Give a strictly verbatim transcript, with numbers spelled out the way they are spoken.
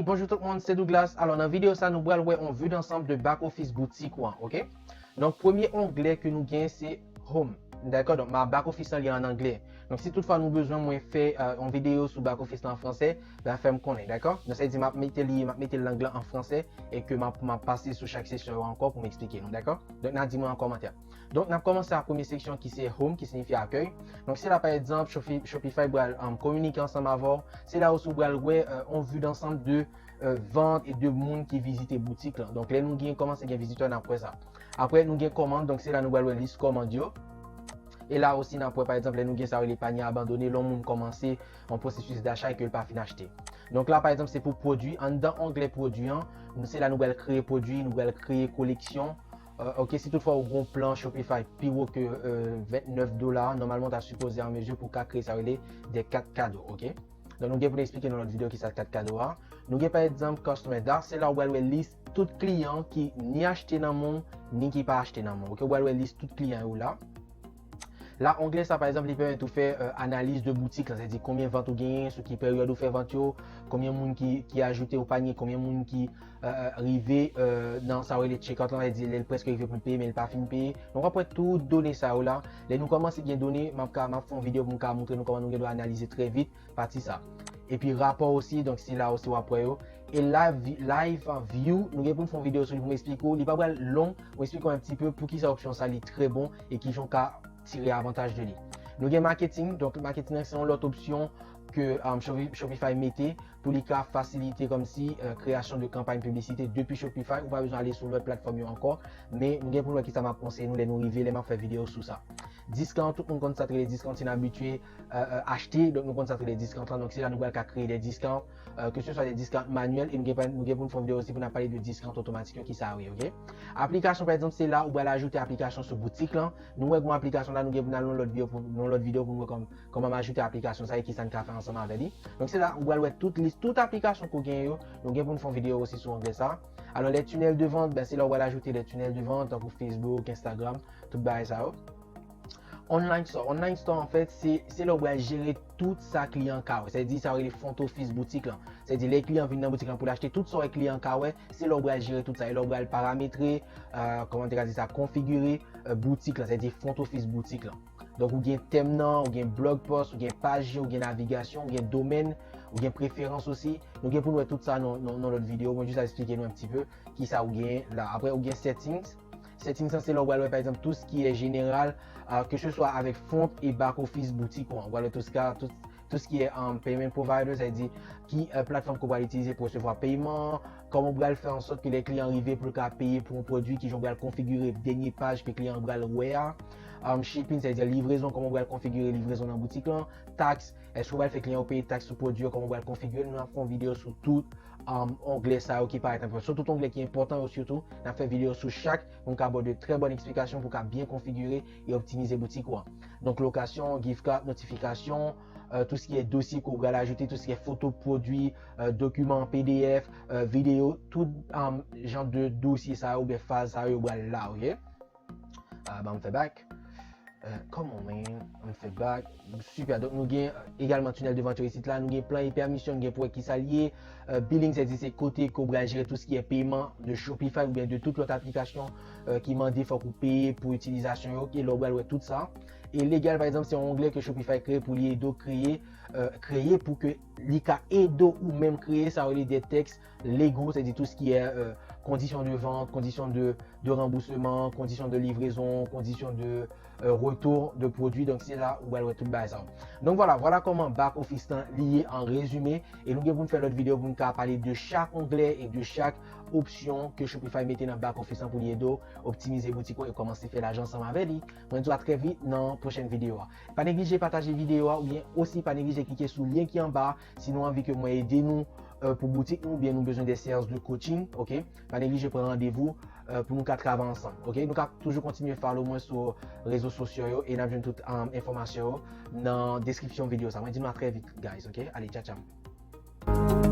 Bonjou tout moun, se Douglas. Alò, nan videyo sa, nou pral wè yon vue d'ensemble de back office boutik ou an, oke? Donk, premye onglè ke nou gen, se Home. Dakò? Donk, ma back office lan li an anglè. Donk, si toutfwa nou bezwen mwen fè euh, yon videyo sou back office lan an fransè, ben fè m konnen, dakò? Donk, sa vle di m ap mete li, m ap mete lang lan an fransè e ke m ap, m ap pase sou chak seksyon yo ankò pou m eksplike nou, dakò? Donk, n a di mwen an kòmantè. Donk, n ap kòmanse ak premye seksyon ki se Home, ki siyifi akèy. Donk, se la, pa egzanp, Shopify pral um, kominike ansanm avè w. Se la osi ou pral wè euh, yon vue d'ensemble de euh, vant e de moun ki vizite boutik lan. Donk, lè nou gen kòmanse gen vizitè, n ap wè sa. Apre, nou gen kòmand, donk se la nou pral wè lis kòmand yo. E la osi, n ap wè, pa egzanp, lè nou gen sa yo rele panye abandone, lè yon moun kòmanse yon pwosesis dacha e ke l pa fin achte. Donk la, pa egzanp, se pou pwodui. Anndan onglè pwodui an, nou se la nou pral kreye pwodui, nou pral kreye koleksyon. Euh, ok, si toutfwa ou gen yon plan Shopify pi wo ke euh, vennèf dola, nòmalman ou ta sipoze an mezi pou w ka kreye sa yo rele de kat kado, ok? Donk nou gen pou n eksplike nan lòt videyo kisa kat kado a. Nou gen pa egzanp customer data, se la ou pral wè lis tout kliyan ki ni achte nan men w, ni ki pa achte nan men w. Ok, ou pral wè lis tout kliyan yo la. La, onglè sa, pa egzanp, li pèmèt ou fè euh, analiz de boutik lan, sètadi konbyen vant ou genyen, sou ki peryòd ou fè vant yo, konbyen moun ki, ki ajoute o panye, konbyen moun ki euh, rive euh, nan sa yo rele checkout lan, sètadi lè l prèske rive pou l peye, men l pa fin peye. Donk, w ap wè tout done sa yo la. Lè nou kòmanse gen done, m ap ka, m ap fè yon videyo pou m ka montre nou kòman nou gen dwa analize trè vit pati sa. Epi rapò osi, donk se la osi w ap wè yo. E live, live uh, view, nou gen pou n fè yon videyo sou li pou m eksplike w. Li pa pral long, m eksplike w un petit peu poukisa opsyon sa li trè bon e kijan w ka tire avantaj de li. Nou gen marketing, donk marketing se yon lòt opsyon ke um, Shopify mete pou li ka fasilite kòmsi uh, kreyasyon de kanpay piblisite depi Shopify, ou pa bezwen ale sou lòt platfòm yo ankò, men nou gen pou n wè kisa m ap konseye nou lè nou rive, lè m ap fè videyo sou sa. Discount, tout moun konn sa t rele discount, si n abitye euh, euh, achte, donk nou konn sa t rele discount lan, donk se la nou pral ka kreye de discount, euh, ke se swa de discount manyèl, e nou gen, nou gen pou n fè yon videyo osi pou n ap pale de discount otomatik yo, kisa yo ye, ok? Aplikasyon, pa egzanp, se la ou pral ajoute aplikasyon sou boutik lan. Nou wè gen yon aplikasyon la, nou gen pou n al nan lòt videyo pou, nan lòt videyo pou n wè kòm, kòman m ajoute aplikasyon sa e kisa n ka fè ansanm avè li. Donk se la ou pral wè tout lis, tout aplikasyon ke w genyen yo, nou gen pou n fè yon videyo osi sou anglè sa. Alò, les tunnels de vente, ben, se la ou pral ajoute les tunnels de vente, tankou Facebook, Instagram, tout bagay sa yo. Online store. Online store, anfèt, se, se la ou pral jere tout sa kliyan ka wè. Sètadi, sa yo rele front office boutik lan. Sètadi, lè kliyan vin nan boutik lan pou l achte, tout sa w wè kliyan ka wè, se la ou pral jere tout sa. E la ou pral parametre, euh, kòman te ka di sa, konfigire euh, boutik lan, sètadi front office boutik lan. Donk, ou gen tèm nan, ou gen blog post, ou gen paj yo, ou gen navigasyon, ou gen domèn, ou gen preferans osi. Nou gen pou n wè tout sa nan, nan, nan lòt videyo. Mwen jis ap eksplike nou un petit peu kisa ou gen la. Apre, ou gen settings. Settings sa, se la ou pral wè, pa egzanp, tout ce qui est général, euh, que ce soit avec front et back office boutique, ou pral wè tout sa, tout, tout ce qui est um, payment provider, sa vle di ki euh, platfòm ke w pral itilize pou resevwa peman, kòman w pral fè an sòt ke lè kliyan rive pou l ka peye pou yon pwodui, kijan w pral konfigire dènye paj ke kliyan an pral wè a, um, shipping, sa vle di livrezon, kòman w pral konfigire livrezon nan boutik lan, taks, èske w pral fè kliyan yo peye taks sou pwodui yo, kòman w pral konfigire, nou ap fè yon videyo sou tout um, onglè sa yo ki parèt enpòtan. Sou tout onglè ki enpòtan yo sitou, n ap fè videyo sou chak, pou n ka ba w de trè bòn eksplikasyon pou w ka byen konfigire e optimize boutik ou an. Donk, lokasyon, gift card, notifikasyon, euh, tout ce qui est dosye ke w pral ajoute, tout ce qui est foto pwodui, euh, dokiman P D F, euh, videyo, tout um, jan de dosye sa yo, oubyen faz sa yo pral la, ok? Ah, ban m fè back. Euh, come on, man. Ban m fè back. Super. Donk, nou gen euh, egalman tunnel de vente yo isit la. Nou gen plan e pèmisyon, nou gen pou wè kisa l ye. Euh, billing, sa vle di se kote ke w pral jere tout ce qui est paiement de Shopify oubyen de tout lòt aplikasyon euh, ki mande fòk ou peye pou itilizasyon yo. E la w pral wè tout sa. E legal, pa egzanp, se yon onglè ke Shopify kreye pou li ede w kreye, euh, kreye pou ke li ka ede w ou menm kreye sa yo rele de tèks lego, sètadi tout ce qui est euh, conditions de vente, conditions de, de remboursement, conditions de livraison, conditions de euh, retour de produit. Donk, se la ou pral wè tout bagay sa yo. Donk, vwala, vwala kòman back office lan li ye an rezime. E nou gen pou n fè lòt videyo pou n ka pale de chak onglè e de chak opsyon ke Shopify mete nan back office lan pou li ede w optimize boutik ou e kòmanse fè lajan ansanm avè li. Mwen di w a trè vit nan pwochèn videyo a. Pa neglije pataje videyo a oubyen osi pa neglije klike sou lyen ki anba a si nou anvi ke mwen ede nou euh, pou boutik nou oubyen nou bezwen de seyans de coaching, ok? Pa neglije pran randevou euh, pou nou ka travay ansanm, ok? Nou ka toujou kontinye follow mwen sou rezo sosyo yo e n ap jwenn tout um, enfòmasyon yo nan deskripsyon videyo sa. Mwen di nou a trè vit, guys, ok? Ale, tcha tcha.